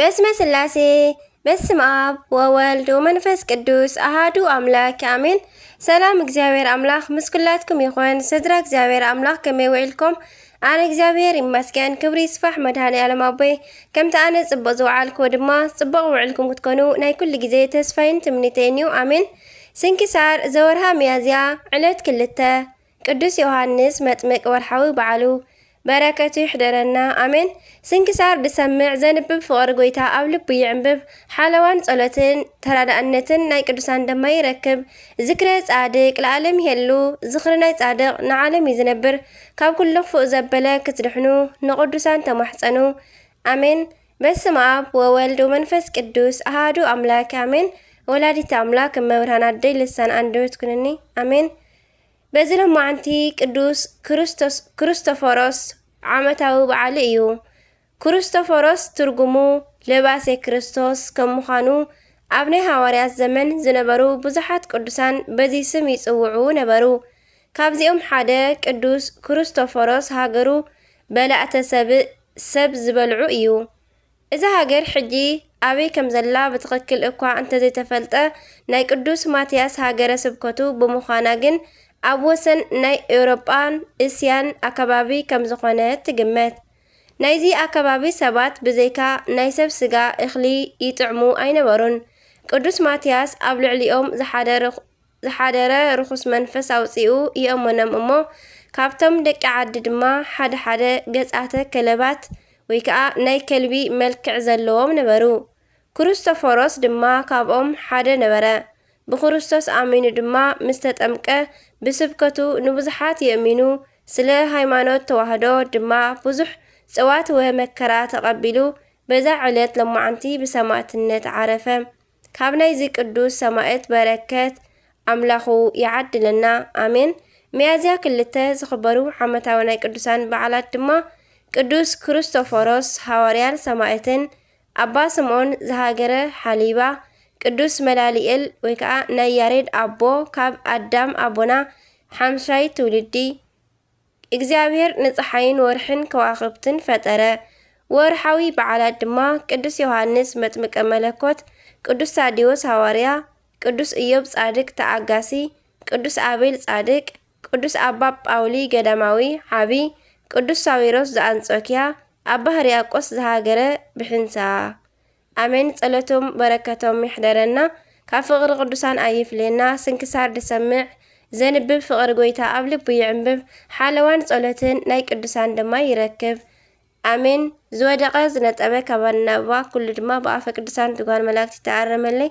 በስመ ስላሴ፣ በስመ ኣብ ወወልድ ወመንፈስ ቅዱስ ኣሃዱ ኣምላክ ኣሜን። ሰላም እግዚኣብሔር ኣምላኽ ምስ ኩላትኩም ይኹን። ስድራ እግዚኣብሔር ኣምላኽ ከመይ ውዒልኩም? ኣነ እግዚኣብሔር ይመስገን፣ ክብሪ ይስፋሕ መድኃኔ ዓለም ኣቦይ። ከምቲ ኣነ ጽቡቕ ዝወዓልክዎ ድማ ጽቡቕ ውዕልኩም ክትኮኑ ናይ ኩሉ ግዜ ተስፋይን ትምኒተይን እዩ። ኣሜን። ስንክሳር ዘወርሃ ሚያዝያ ዕለት ክልተ። ቅዱስ ዮሃንስ መጥምቅ ወርሓዊ በዓሉ። በረከቱ ይሕደረና፣ ኣሜን። ስንክሳር ድሰምዕ ዘንብብ ፍቕሪ ጎይታ ኣብ ልቡ ይዕንብብ። ሓለዋን ጸሎትን ተራዳእነትን ናይ ቅዱሳን ደማ ይረክብ። ዝክረ ጻድቅ ለዓለም ይሄሉ። ዝኽሪ ናይ ጻድቅ ንዓለም እዩ ዝነብር። ካብ ኩሉ ክፉእ ዘበለ ክትድሕኑ ንቅዱሳን ተማሕጸኑ። ኣሜን። በስመ ኣብ ወወልድ ወመንፈስ ቅዱስ ኣሃዱ ኣምላክ ኣሜን። ወላዲተ ኣምላክ እመብርሃን ኣደይ ልሳን ኣንደበት ኩንኒ። ኣሜን። በዚ ሎማዓንቲ ቅዱስ ክርስቶስ-፣ ክርስቶፎሮስ ዓመታዊ በዓሉ እዩ። ክርስቶፎሮስ ትርጉሙ ለባሴ ክርስቶስ ከም ምዃኑ፣ ኣብ ናይ ሃዋርያት ዘመን ዝነበሩ ብዙሓት ቅዱሳን በዚ ስም ይጽውዑ ነበሩ። ካብዚኦም ሓደ ቅዱስ ክርስቶፎሮስ ሃገሩ በላእተ ሰብእ፣ ሰብ ዝበልዑ እዩ። እዛ ሃገር ሕጂ ኣበይ ከም ዘላ ብትኽክል እኳ እንተዘይተፈልጠ፣ ናይ ቅዱስ ማትያስ ሃገረ ስብከቱ ብምዃና ግን፣ ኣብ ወሰን ናይ ኤውሮጳን እስያን ኣከባቢ ከም ዝኾነ ትግመት። ናይዚ ኣከባቢ ሰባት ብዘይካ ናይ ሰብ ስጋ እኽሊ ይጥዕሙ ኣይነበሩን። ቅዱስ ማትያስ ኣብ ልዕሊኦም ዝሓደረ፣ ዝሓደረ ርኹስ መንፈስ ኣውጺኡ ይእመኖም እሞ፣ ካብቶም ደቂ ዓዲ ድማ ሓደ ሓደ ገጻተ ከለባት ወይ ከኣ ናይ ከልቢ መልክዕ ዘለዎም ነበሩ። ክርስቶፎሮስ ድማ ካብኦም ሓደ ነበረ። ብክርስቶስ ኣሚኑ ድማ ምስ ተጠምቀ፣ ብስብከቱ ንብዙሓት የእሚኑ። ስለ ሃይማኖት ተዋህዶ ድማ ብዙሕ ጽዋት ወመከራ ተቐቢሉ። በዛ ዕለት ሎማዓንቲ ብሰማዕትነት ዓረፈ። ካብ ናይዚ ቅዱስ ሰማዕት በረከት ኣምላኹ ይዓድለና። ኣሜን። ሚያዝያ ክልተ ዝኽበሩ ዓመታዊ ናይ ቅዱሳን በዓላት ድማ ቅዱስ ክርስቶፎሮስ ሃዋርያን ሰማዕትን፣ ኣባ ስምዖን ዝሃገረ ሓሊባ፣ ቅዱስ መላሊኤል ወይ ከዓ ናይ ያሬድ ኣቦ፣ ካብ ኣዳም ኣቦና ሓምሻይ ትውልዲ። እግዚኣብሔር ንፀሓይን ወርሕን ከዋኽብትን ፈጠረ። ወርሓዊ በዓላት ድማ ቅዱስ ዮሃንስ መጥምቀ መለኮት፣ ቅዱስ ታዲዎስ ሃዋርያ፣ ቅዱስ ኢዮብ ጻድቅ ተዓጋሲ፣ ቅዱስ ኣቤል ጻድቅ፣ ቅዱስ ኣባ ጳውሊ ገዳማዊ ዓቢ፣ ቅዱስ ሳዊሮስ ዘኣንጾኪያ፣ ኣባ ህርያቆስ ዘሃገረ ብሕንሳ። ኣሜን። ጸሎቶም በረከቶም ይሕደረና፣ ካብ ፍቕሪ ቅዱሳን ኣይፍልየና። ስንክሳር ድሰምዕ ዘንብብ ፍቕሪ ጎይታ ኣብ ልቡ ይዕንብብ፣ ሓለዋን ጸሎትን ናይ ቅዱሳን ድማ ይረክብ። ኣሜን። ዝወደቐ ዝነጠበ ካብ ኣናብባ፣ ኩሉ ድማ ብኣፈ ቅዱሳን ትጓል መላእክት ይተኣረመለይ።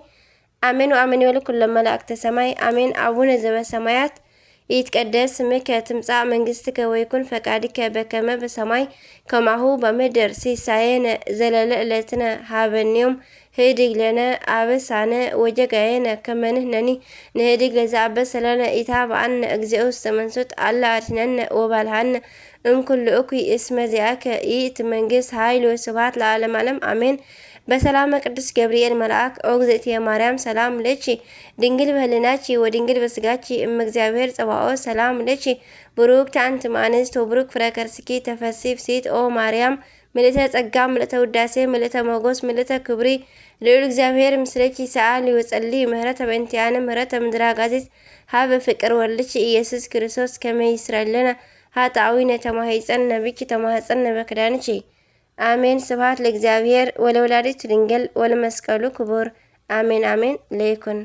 ኣሜን ወኣሜን ይበሉ ኩሎም መላእክተ ሰማይ። ኣሜን። ኣቡነ ዘበሰማያት ይትቀደስ ስምከ ትምጻእ መንግስትከ ወይኩን ፈቃድከ በከመ በሰማይ ከማሁ በምድር። ሲሳየነ ዘለለ ዕለትነ ሃበኒ ዮም ህድግ ለነ አበሳነ ወጀጋየነ ከመ ንሕነኒ ንህድግ ለዘአበሰ ለነ። ኢታብአነ እግዚኦ ውስተ መንሱት አላ አድሕነነ ወባልሃነ እምኩሉ እኩይ እስመ ዚአከ ይእቲ መንግስት ኃይል ወስብሐት ለዓለመ ዓለም አሜን። በሰላመ ቅዱስ ገብርኤል መልአክ ኦ እግዝእትየ ማርያም ሰላም ለኪ ድንግል በህልናኪ ወድንግል በስጋኪ እመ እግዚአብሔር ጸባኦት ሰላም ለኪ ብሩክቲ አንቲ እም አንስት ወብሩክ ፍረ ከርስኪ ተፈሲ ፍሲት ኦ ማርያም ምልእተ ጸጋ ምልእተ ውዳሴ ምልእተ ሞጎስ ምልእተ ክብሪ ልዑል እግዚኣብሔር ምስለኪ ሰአሊ ወጸሊ ምህረተ በእንቲአነ ምህረተ ምድራጋዚት ሀበ ፍቅር ወልድኪ ኢየሱስ ክርስቶስ ከመ ይስረይ ለነ ኃጣውኢነ ተማሂጸነ ብኪ ተማህጸነ በክዳንኪ። አሜን። ስብሐት ለእግዚአብሔር ወለወላዲቱ ድንግል ወለመስቀሉ ክቡር። አሜን አሜን ለይኩን።